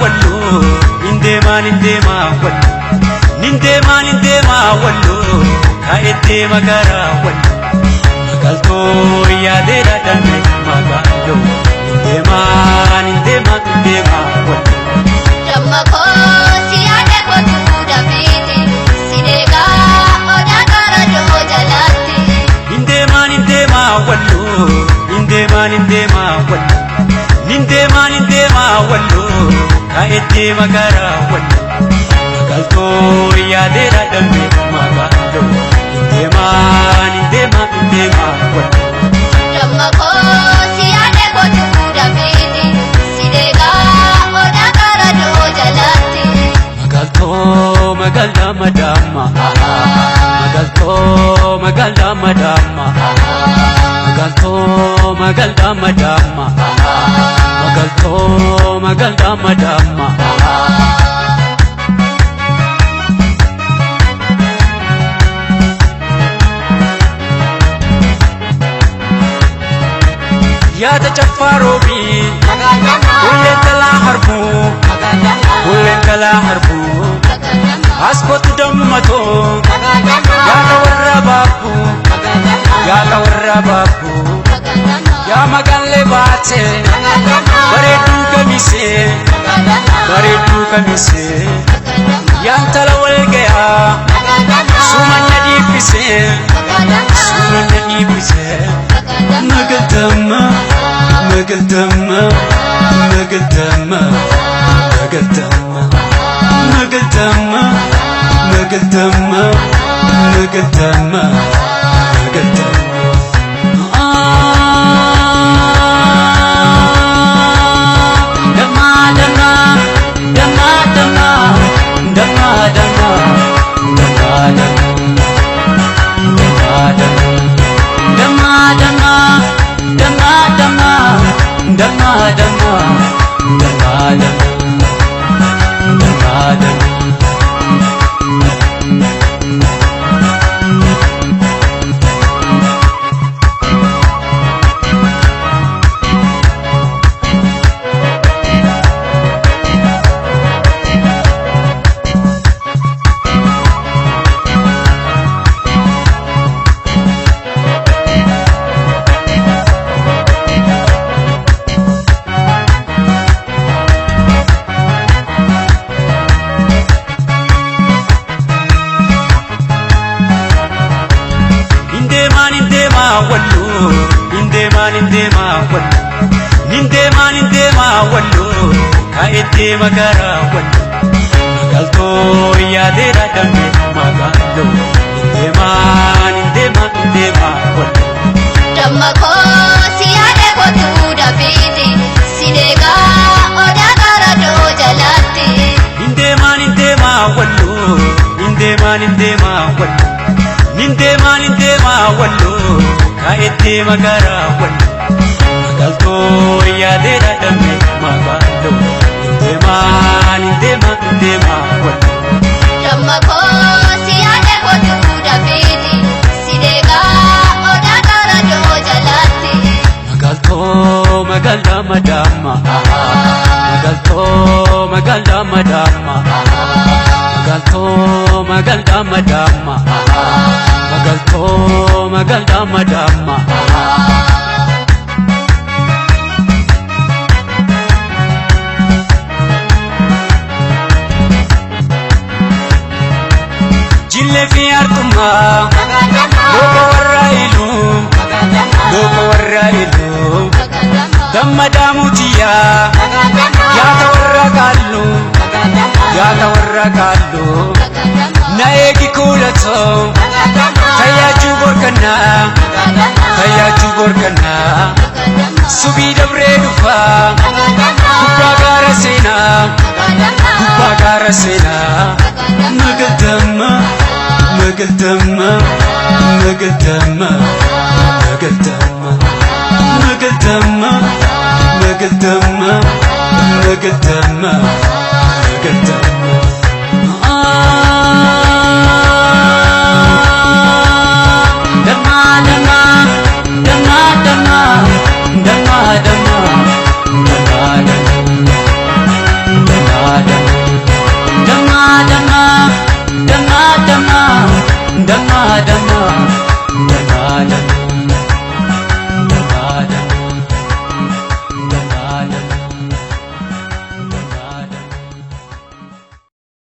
walloo, nindeemaa nindeemaa walloo, nindeemaa nindeemaa walloo, ka'ee deema garaa walloo. Magaaltoo yaadeera dambe magaaloo, nindeemaa nindeemaa nindeemaa walloo. Damma koo si yaade kootu dafiiti si deegaa odaa gaara doo jalaatti. Nindeemaa nindeemaa walloo, nindeemaa nindeemaa walloo, nindeemaa nindeemaa walloo, ka'ee deema garaa walloo. Magaaltoo yaadeera dambe magaaloo, nindeemaa nindeemaa nindeemaa walloo. Damma koo si yaade kootu dafiiti si deegaa odaa gaara doo jalaatti. Magaaltoo magaalaa madaama, magaaltoo magaalaa madaama, magaaltoo magaalaa madaama, magaaltoo magaalaa madaama. Yaada caffaa roobii, hulleen talaa harbuu, hulleen talaa harbuu. Askootu dammatoo, yaada warra baabbuu, yaada warra baabbuu. Yaa magaallee baatee, bareedduu kamisee, bareedduu kamisee. Yaa intala wal gayaa, suman na dhiibbisee, suman na dhiibbisee. Magaaltamma, magaaltamma, magaaltamma, magaaltamma. Magaaltamma, magaaltamma, magaaltamma, magaaltamma. Damma damma, damma damma, damma damma, damma damma, damma damma, damma damma, damma damma, damma damma, damma damma. Nindeemaa nindeemaa walloo, nindeemaa nindeemaa walloo, nindeemaa nindeemaa walloo, ka'ee deema garaa walloo. Magaaltoo yaadeera dambe magaaloo, nindeemaa nindeemaa nindeemaa walloo. Damma koo si yaade kootu dafiiti si deegaa odaa gaara doo jalaatti. Nindeemaa nindeemaa walloo, nindeemaa nindeemaa walloo, nindeemaa nindeemaa walloo, ka'ee deema garaa walloo. Magaaltoo yaadeera dambe magaaloo, nindeemaa nindeemaa nindeemaa walloo. Damma koo si yaade kootu dafiiti si deegaa odaa gaara doo jalaatti. Magaaltoo magaalaa madaama, magaaltoo magaalaa madaama, magaaltoo magaalaa madaama, magaaltoo magaalaa madaama. Jillee fi artummaa, looga warra iluu, looga warra iluu. Gammadaa muutiyyaa, yaada warra kaalluu, yaada warra kaalluu. Na eegi kuulatoo, tayaajuu borkannaa, tayaajuu borkannaa. Subii dabree dhufaa, gubbaa gaara seenaa, gubbaa gaara seenaa. Magaaltamma, magaaltamma, magaaltamma, magaaltamma. Magaaltamma, magaaltamma, magaaltamma, magaaltamma. Damma damma, damma damma, damma damma, damma damma. Damma damma.